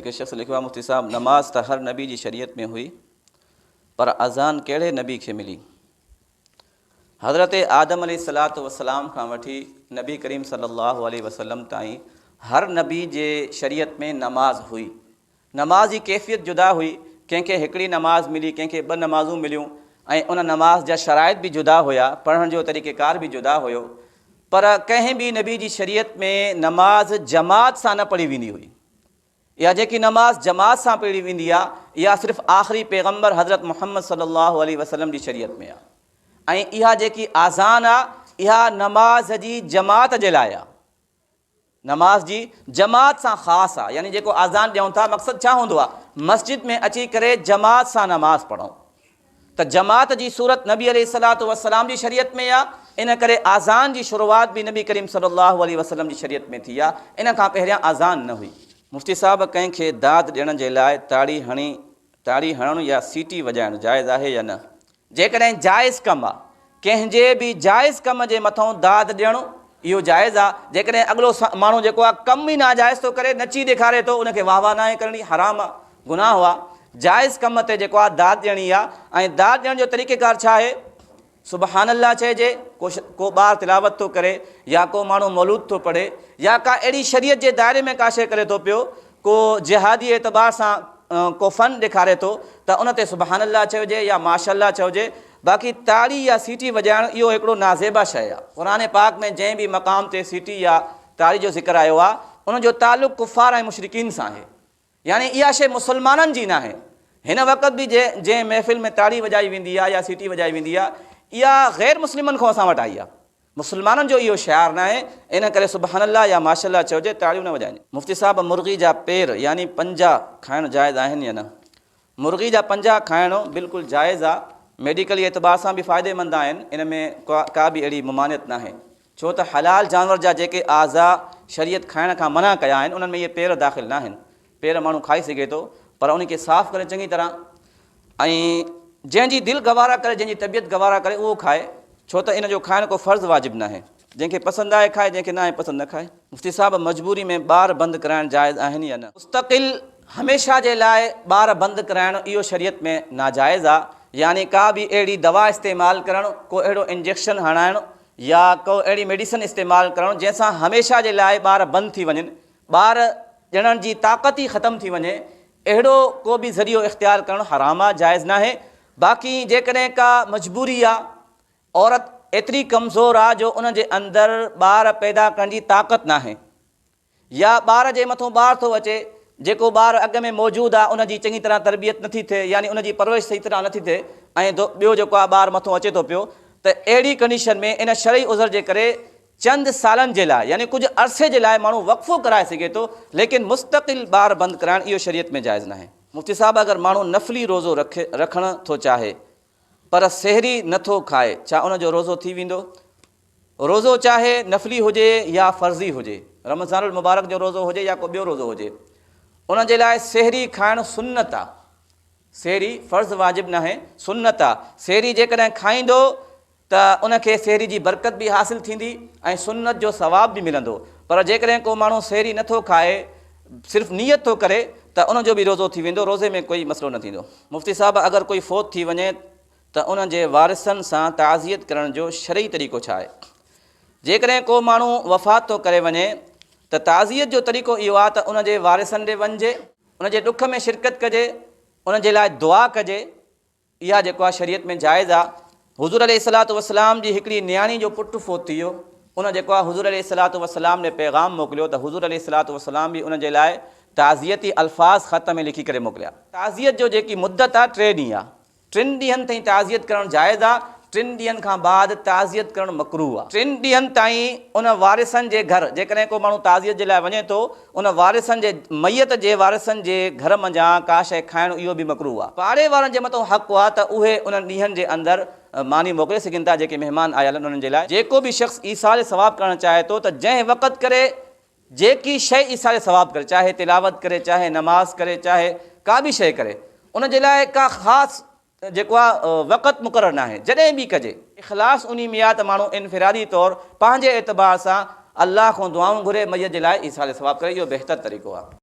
هڪ شخص لکيو آهي مفتي صاحب نماز ته هر نبي جي شريعت ۾ هئي پر اذان ڪهڙي نبي کي ملي؟ حضرت آدم عليه الصلوة والسلام کان وٺي نبي ڪريم صلي الله عليه وسلم تائين هر نبي جي شريعت ۾ نماز هئي. نماز جي ڪيفيت جدا هئي، ڪنهن کي هڪڙي نماز ملي، ڪنهن کي ٻه نمازون مليون ۽ ان نماز جا شرائط به جدا هيا، پڙهڻ جو طريقيڪار به جدا هيو، پر ڪنهن به نبي جي شريعت ۾ نماز جماعت سان نه پڙهي ويندي هئي. اها جيڪي نماز جماعت سان پڙهي ويندي آهي اها صرف آخري پيغمبر حضرت محمد صلي الله عليه وسلم جي شريعت ۾ آهي ۽ اها جيڪي آذان آهي اها نماز جي جماعت جي لاء آهي نماز جي جماعت سان خاص آهي يعني جيڪو آذان ڏيون ٿا مقصد ڇا هوندو آهي مسجد ۾ اچي ڪري جماعت سان نماز پڙهون ته جماعت جي صورت نبي عليه الصلوة والسلام جي شريعت ۾ آ، ان ڪري آذان جي شروعات به نبي ڪريم صلي الله عليه وسلم جي شريعت ۾ ٿي آ، ان کان پهريان آذان نه هئي. مفتي صاحب ڪنهن کي داد ڏيڻ جي لاء تاڙي هڻي تاڙي هڻڻ يا سيٽي وڄائڻ جائز آهي يا نه؟ جيڪڏهن جائز ڪم آ، ڪنهن جي به جائز ڪم جي مٿئون داد ڏيڻ اهو جائز آ، جيڪڏهن اڳلو ماڻهو جيڪو آ ڪم ئي ناجائز ٿو ڪري، نچي ڏيکاري ٿو، ان کي واهه واهه ناهي ڪرڻي، حرام آ، گناهه آ، جائز ڪم تي جيڪو آ داد ڏيڻي آ ۽ داد ڏيڻ جو طريقيڪار ڇا آهي؟ سبحان الله چئجي، ڪو ڪو ٻار تلاوت ٿو ڪري يا ڪو ماڻهو مولود ٿو پڙهي يا ڪا اهڙي شريعت جي دائري ۾ ڪا شيء ڪري ٿو پيو، ڪو جهادي اعتبار سان ڪو فن ڏيکاري ٿو ته ان تي سبحان الله چئجي يا ماشاء الله چئجي، باقي تاڙي يا سيٽي وڄائڻ اهو هڪڙو نازيبا شيء آ. قرآن پاڪ ۾ جنهن به مقام تي سيٽي يا تاڙي جو ذڪر آيو آ، ان جو تعلق ڪفار ۽ مشرڪين سان آهي. يعني اها شيء مسلمانن جي ناهي. هن وقت به جنهن محفل ۾ تاڙي وڄائي ويندي آهي يا سيٽي وڄائي ويندي آهي، اها غير مسلمن کان اسان وٽ آئي آهي. مسلمانن جو اهو شعار ناهي، ان ڪري سبحان الله يا ماشاء الله چئجي، تاڙيون نه وڄائجن. مفتي صاحب مرغي جا پير يعني پنجا کائڻ جائز آهن يا نه؟ مرغي جا پنجا کائڻ بلڪل جائز آ، ميڊيڪلي اعتبار سان به فائديمند آهن، ان ۾ ڪا به اهڙي ممانعت ناهي. ڇو ته حلال جانور جا جيڪي اعضاء شريعت کائڻ کان منع ڪيا آهن انهن ۾ اهي پير داخل ناهن. پير ماڻهو کائي سگهي ٿو پر ان کي صاف ڪري چڱي طرح ۽ جنهن جي دل گوارا ڪري جنهن جي طبيعت گوارا ڪري اهو کائي ڇو ته ان جو کائڻ ڪو فرض واجب ناهي. جنهن کي پسند آهي کائي جنهن کي ناهي پسند نه کائي. مفتي صاحب مجبوري ۾ ٻار بند ڪرائڻ جائز آهن يا نه؟ مستقل هميشه جي لاء ٻار بند ڪرائڻ اهو شريعت ۾ ناجائز آ يعني ڪا به اهڙي دوا استعمال ڪرڻ ڪو اهڙو انجيڪشن هڻائڻ يا ڪو اهڙي ميڊيسن استعمال ڪرڻ جنهن سان هميشه جي لاء ٻار بند ٿي وڃن، ٻار ڄڻڻ جي طاقت ئي ختم ٿي وڃي، اهڙو ڪو به ذريعو اختيار ڪرڻ حرام آ، جائز ناهي. باقي جيڪڏهن ڪا مجبوري آ، عورت ايتري ڪمزور آ جو ان جي اندر ٻار پيدا ڪرڻ جي طاقت ناهي، يا ٻار جي مٿون ٻار ٿو اچي، جيڪو ٻار اڳ ۾ موجود آ ان جي چڱي طرح تربيت نٿي ٿئي يعني ان جي پرورش صحيح طرح نٿي ٿئي ۽ ٻيو جيڪو آ ٻار مٿون اچي ٿو پيو ته اهڙي ڪنڊيشن ۾ ان شرعي عذر جي ڪري چند سالن جي لاء يعني ڪجهه عرصي جي لاء ماڻهو وقفو ڪرائي سگهي ٿو ليڪن مستقل ٻار بند ڪرائڻ اهو شريعت ۾ جائز ناهي. مفتي صاحب اگر ماڻهو نفلي روزو رکڻ ٿو چاهي پر سحري نٿو کائي ڇا ان جو روزو ٿي ويندو؟ روزو چاهي نفلي هجي يا فرضي هجي، رمضان المبارڪ جو روزو هجي يا ڪو ٻيو روزو هجي، ان جي لاء سحري کائڻ سنت آ. سحري فرض واجب ناهي، سنت آ. سحري جيڪڏهن کائيندو ته ان کي سحري جي برڪت به حاصل ٿيندي ۽ سنت جو ثواب به ملندو. پر جيڪڏهن ڪو ماڻهو سحري نٿو کائي، صرف نيت ٿو ڪري ته ان جو به روزو ٿي ويندو، روزي ۾ ڪوئي مسئلو نه ٿيندو. مفتي صاحب اگر ڪوئي فوت ٿي وڃي ته ان جي وارثن سان تعزيت ڪرڻ جو شرعي طريقو ڇا آهي؟ جيڪڏهن ڪو ماڻهو وفات ٿو ڪري وڃي ته تعزيت جو طريقو اهو آهي ته ان جي وارثن ڏي وڃجي، ان جي ڏک ۾ شرڪت ڪجي، ان جي لاء دعا ڪجي، اها جيڪو آهي شريعت ۾ جائز آهي. حضور عليه الصلوة والسلام جي هڪڙي نياڻي جو پٽ فوت ٿي ويو، ان جيڪو آهي حضور عليه الصلوة والسلام ڏي پيغام موڪليو ته حضور عليه الصلوة والسلام به ان جي لاء تعزيتي الفاظ خط ۾ لکي ڪري موڪليا. تعزيت جو جيڪي مدت آهي ٽي ڏينهن آهي. ٽن ڏينهن تائين تعزيت ڪرڻ جائز آ، ٽن ڏينهن کان بعد تعزيت ڪرڻ مڪروه آ. ٽن ڏينهن تائين ان وارثن جي گهر، جيڪڏهن ڪو ماڻهو تعزيت جي لاء وڃي ٿو، ان وارثن جي، ميت جي وارثن جي گهر منجهان ڪا شيء کائڻ اهو به مڪروه آ. پاڙي وارن جي مٿان حق آ ته اهي انهن ڏينهن جي اندر ماني موڪلي سگهن ٿا جيڪي مهمان آيل آهن انهن جي لاء. جيڪو به شخص ايصال ثواب ڪرڻ چاهي ٿو ته جنهن وقت ڪري جيڪي شيء ايصال ثواب ڪري، چاهي تلاوت ڪري، چاهي نماز ڪري، چاهي ڪا به شيء ڪري، ان جي لاء ڪا خاص جيڪو آهي وقت مقرر ناهي، جڏهن به ڪجي. اخلاص انهي ۾ آهي ته ماڻهو انفرادي طور پنهنجي اعتبار سان الله کان دعائون گهري، ميت جي لاء ايصال ثواب ڪري، اهو بهتر طريقو آهي.